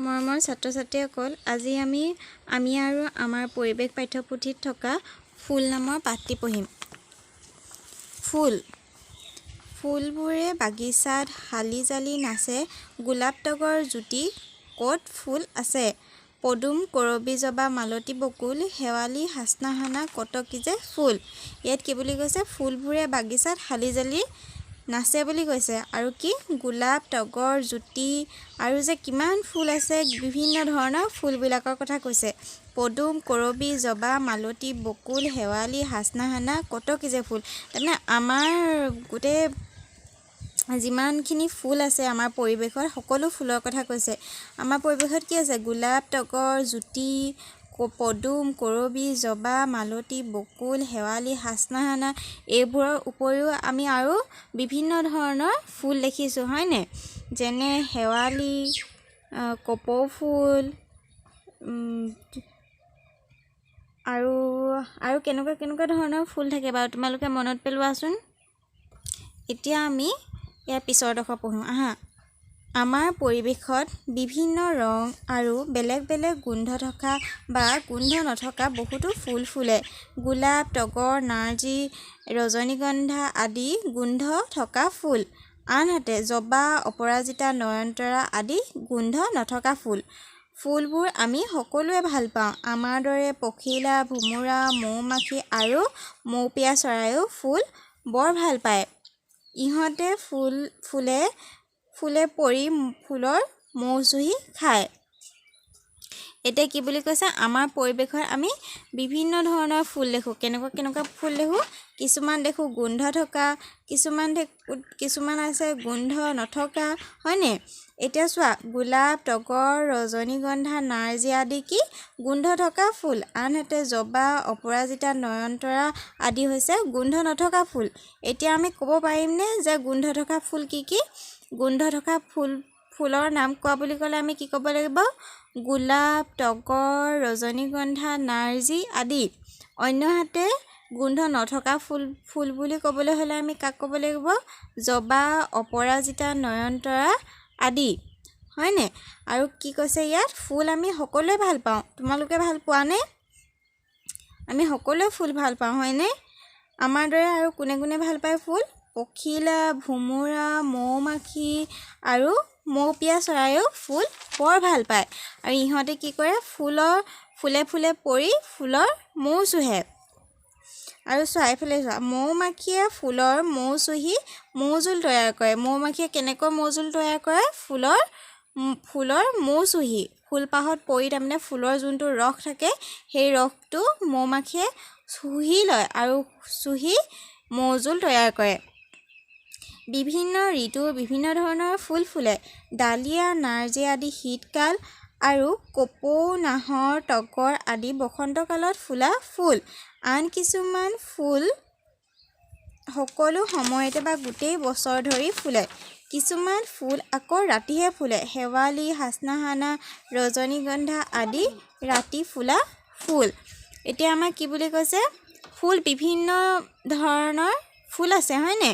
মৰমৰ ছাত্ৰ ছাত্ৰীসকল, আজি আমি আমি আৰু আমাৰ পৰিৱেশ পাঠ্যপুথিত থকা ফুল নামৰ পাঠটি পঢ়িম। ফুল। ফুলবোৰে বাগিচাত হালি জালি নাচে। গোলাপ, তগৰ, জুতি কত ফুল আছে। পদুম, কৰবী, জবা, মালতী, বকুল, শেৱালি, হাচনাহানা কত কি যে ফুল। ইয়াত কি বুলি কৈছে? ফুলবোৰে বাগিচাত হালি জালি নাচে বুলি কৈছে। আৰু কি? গোলাপ, তগৰ, জুতি আৰু যে কিমান ফুল আছে, বিভিন্ন ধৰণৰ ফুলবিলাকৰ কথা কৈছে। পদুম, কৰবী, জবা, মালতী, বকুল, শেৱালি, হাচনাহানা কত কি যে ফুল। তাৰমানে আমাৰ গোটেই যিমানখিনি ফুল আছে আমাৰ পৰিৱেশত, সকলো ফুলৰ কথা কৈছে। আমাৰ পৰিৱেশত কি আছে? গোলাপ, তগৰ, জুতি, পদুম, কৰবী, জবা, মালতী, বকুল, শেৱালি, হাচনাহানা, এইবোৰৰ উপৰিও আমি আৰু বিভিন্ন ধৰণৰ ফুল দেখিছোঁ, হয়নে? যেনে শেৱালি, কপৌ ফুল আৰু আৰু কেনেকুৱা কেনেকুৱা ধৰণৰ ফুল থাকে বাৰু, তোমালোকে মনত পেলোৱাচোন। এতিয়া আমি ইয়াৰ পিছৰডোখৰ পঢ়োঁ আহা। আমাৰ পৰিৱেশত বিভিন্ন ৰং আৰু বেলেগ বেলেগ গোন্ধ থকা বা গোন্ধ নথকা বহুতো ফুল ফুলে। গোলাপ, তগৰ, নাৰ্জী, ৰজনীগন্ধা আদি গোন্ধ থকা ফুল। আনহাতে জবা, অপৰাজিতা, নয়নতৰা আদি গোন্ধ নথকা ফুল। ফুলবোৰ আমি সকলোৱে ভাল পাওঁ। আমাৰ দৰে পখিলা, ভোমোৰা, মৌ-মাখি আৰু মৌপিয়া চৰাইও ফুল বৰ ভাল পায়। ইহঁতে ফুল ফুলে ফুলে পৰি ফুলৰ মৌ চুহি খায়। এতিয়া কি বুলি কৈছে? আমাৰ পৰিৱেশত আমি বিভিন্ন ধৰণৰ ফুল দেখোঁ। কেনেকুৱা কেনেকুৱা ফুল দেখোঁ? কিছুমান দেখোঁ গোন্ধ থকা, কিছুমান আছে গোন্ধ নথকা, হয়নে? এতিয়া চোৱা, গোলাপ, তগৰ, ৰজনীগন্ধা, নাৰ্জী আদি কি? গোন্ধ থকা ফুল। আনহাতে জবা, অপৰাজিতা, নয়নতৰা আদি হৈছে গোন্ধ নথকা ফুল। এতিয়া আমি ক'ব পাৰিমনে যে গোন্ধ থকা ফুল কি কি? গোন্ধ থকা ফুলৰ নাম কোৱা বুলি ক'লে আমি কি ক'ব লাগিব? গোলাপ, তগৰ, ৰজনীগন্ধা, নাৰ্জী আদি। অন্যহাতে গোন্ধ নথকা ফুল বুলি ক'বলৈ হ'লে আমি কাক ক'ব লাগিব? জবা, অপৰাজিতা, নয়নতৰা আদি, হয়নে? আৰু কি কৈছে ইয়াত? ফুল আমি সকলোৱে ভাল পাওঁ। তোমালোকে ভাল পোৱানে? আমি সকলোৱে ফুল ভাল পাওঁ, হয়নে? আমাৰ দৰে আৰু কোনে কোনে ভাল পায় ফুল? পখিলা, ভোমোৰা, মৌ-মাখি আৰু মৌপিয়া চৰাইয়েও ফুল বৰ ভাল পায়। আৰু ইহঁতে কি কৰে? ফুলৰ ফুলে ফুলে পৰি ফুলৰ মৌ চুহে। আৰু চোৱা, এইফালে চোৱা, মৌ-মাখিয়ে ফুলৰ মৌ চুহি মৌজোল তৈয়াৰ কৰে। মৌ-মাখিয়ে কেনেকৈ মৌজোল তৈয়াৰ কৰে? ফুলৰ মৌ চুহি, ফুলপাহত পৰি তাৰমানে ফুলৰ যোনটো ৰস থাকে, সেই ৰসটো মৌ-মাখিয়ে চুহি লয় আৰু চুহি মৌজোল তৈয়াৰ কৰে। বিভিন্ন ঋতুৰ বিভিন্ন ধৰণৰ ফুল ফুলে। ডালিয়া, নাৰ্জী আদি শীতকাল আৰু কপৌ, নাহৰ, তগৰ আদি বসন্তকালত ফুলা ফুল। আন কিছুমান ফুল সকলো সময়তে বা গোটেই বছৰ ধৰি ফুলে। কিছুমান ফুল আকৌ ৰাতিহে ফুলে। শেৱালি, হাচনাহানা, ৰজনীগন্ধা আদি ৰাতি ফুলা ফুল। এতিয়া আমাক কি বুলি কৈছে? ফুল বিভিন্ন ধৰণৰ ফুল আছে, হয়নে?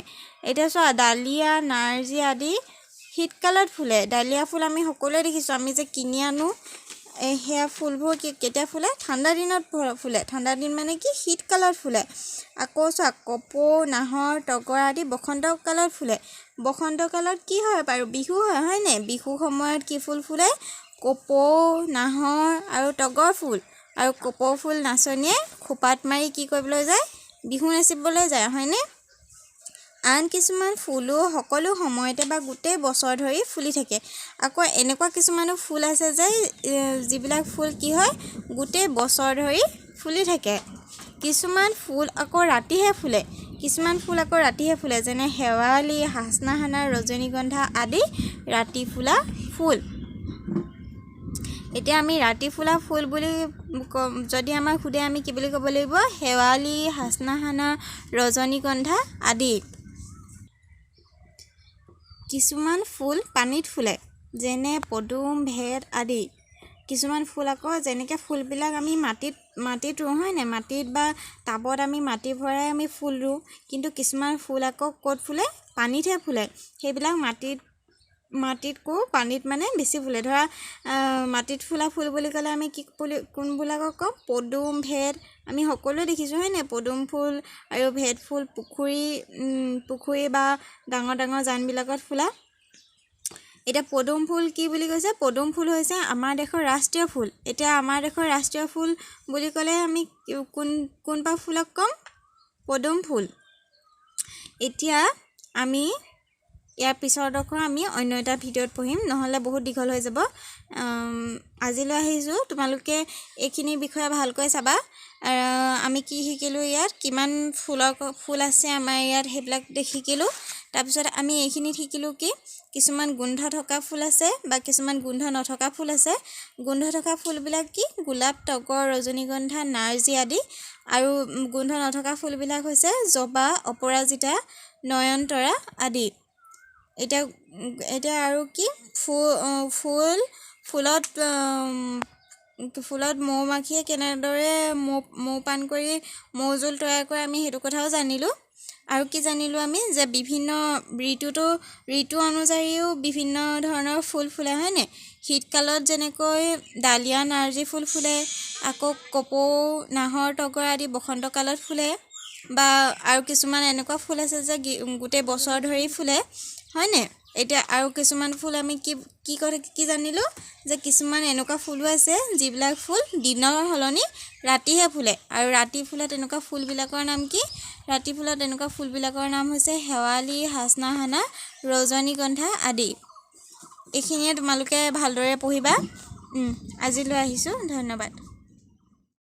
এতিয়া চোৱা, ডালিয়া, নাৰ্জী আদি শীতকালত ফুলে। ডালিয়া ফুল আমি সকলোৱে দেখিছোঁ, আমি যে কিনি আনো। সেয়া ফুলবোৰ কি কেতিয়া ফুলে? ঠাণ্ডা দিনত ফুলে। ঠাণ্ডা দিন মানে কি? শীতকালত ফুলে। আকৌ চোৱা, কপৌ, নাহৰ, তগৰ আদি বসন্তকালত ফুলে। বসন্তকালত কি হয় বাৰু? বিহু হয়, হয়নে? বিহু সময়ত কি ফুল ফুলে? কপৌ, নাহৰ আৰু তগৰ ফুল। আৰু কপৌ ফুল নাচনীয়ে খোপাত মাৰি কি কৰিবলৈ যায়? বিহু নাচিবলৈ যায়, হয়নে? আন কিছুমান ফুলো সকলো সময়তে বা গোটেই বছৰ ধৰি ফুলি থাকে। আকৌ এনেকুৱা কিছুমানো ফুল আছে যে যিবিলাক ফুল কি হয়, গোটেই বছৰ ধৰি ফুলি থাকে। কিছুমান ফুল আকৌ ৰাতিহে ফুলে। কিছুমান ফুল আকৌ ৰাতিহে ফুলে, যেনে শেৱালি, হাচনাহানা, ৰজনীগন্ধা আদি ৰাতি ফুলা ফুল। এতিয়া আমি ৰাতি ফুলা ফুল বুলি যদি আমাক সোধে, আমি কি বুলি ক'ব লাগিব? শেৱালি, হাচনাহানা, ৰজনীগন্ধা আদি। কিছুমান ফুল পানীত ফুলে, যেনে পদুম, ভেট আদি। কিছুমান ফুল আকৌ, যেনেকৈ ফুলবিলাক আমি মাটিত মাটিত ৰুওঁ, হয়নে? মাটিত বা টাবত আমি মাটি ভৰাই আমি ফুল ৰুওঁ। কিন্তু কিছুমান ফুল আকৌ ক'ত ফুলে? পানীতহে ফুলে। সেইবিলাক মাটিত মাটিতকৈ পানীত মানে বেছি ফুলে। ধৰা মাটিত ফুলা ফুল বুলি ক'লে আমি কি বুলি কোনবিলাকক ক'ম? পদুম, ভেট আমি সকলোৱে দেখিছোঁ, হয়নে? পদুম ফুল আৰু ভেট ফুল পুখুৰী পুখুৰী বা ডাঙৰ ডাঙৰ জানবিলাকত ফুলা। এতিয়া পদুম ফুল কি বুলি কৈছে? পদুম ফুল হৈছে আমাৰ দেশৰ ৰাষ্ট্ৰীয় ফুল। এতিয়া আমাৰ দেশৰ ৰাষ্ট্ৰীয় ফুল বুলি ক'লে আমি কোনপাহ ফুলক ক'ম? পদুম ফুল। এতিয়া আমি ইয়াৰ পিছৰডোখৰ আমি অন্য এটা ভিডিঅ'ত পঢ়িম, নহ'লে বহুত দীঘল হৈ যাব। আজিলৈ আহিছোঁ। তোমালোকে এইখিনিৰ বিষয়ে ভালকৈ চাবা। আমি কি শিকিলোঁ ইয়াত? কিমান ফুলৰ ফুল আছে আমাৰ ইয়াত, সেইবিলাক শিকিলোঁ। তাৰপিছত আমি এইখিনিত শিকিলোঁ কি কিছুমান গোন্ধ থকা ফুল আছে বা কিছুমান গোন্ধ নথকা ফুল আছে। গোন্ধ থকা ফুলবিলাক কি? গোলাপ, তগৰ, ৰজনীগন্ধা, নাৰ্জী আদি। আৰু গোন্ধ নথকা ফুলবিলাক হৈছে জবা, অপৰাজিতা, নয়নতৰা আদি। এতিয়া এতিয়া আৰু কি ফুল ফুলত ফুলত মৌ মাখিয়ে কেনেদৰে মৌ পান কৰি মৌজোল তৈয়াৰ কৰে, আমি সেইটো কথাও জানিলোঁ। আৰু কি জানিলোঁ আমি? যে বিভিন্ন ঋতুতো ঋতু অনুযায়ীও বিভিন্ন ধৰণৰ ফুল ফুলে, হয়নে? শীতকালত যেনেকৈ ডালিয়া, নাৰ্জী ফুল ফুলে, আকৌ কপৌ, নাহৰ, তগৰ আদি বসন্তকালত ফুলে, বা আৰু কিছুমান এনেকুৱা ফুল আছে যে গোটেই বছৰ ধৰি ফুলে, হয়নে? এতিয়া আৰু কিছুমান ফুল আমি কি কি কথা কি জানিলোঁ যে কিছুমান এনেকুৱা ফুলো আছে যিবিলাক ফুল দিনৰ সলনি ৰাতিহে ফুলে। আৰু ৰাতি ফুলা তেনেকুৱা ফুলবিলাকৰ নাম কি? ৰাতি ফুলা তেনেকুৱা ফুলবিলাকৰ নাম হৈছে শেৱালি, হাচনাহানা, ৰজনীগন্ধা আদি। এইখিনিয়ে তোমালোকে ভালদৰে পঢ়িবা। আজিলৈ আহিছোঁ, ধন্যবাদ।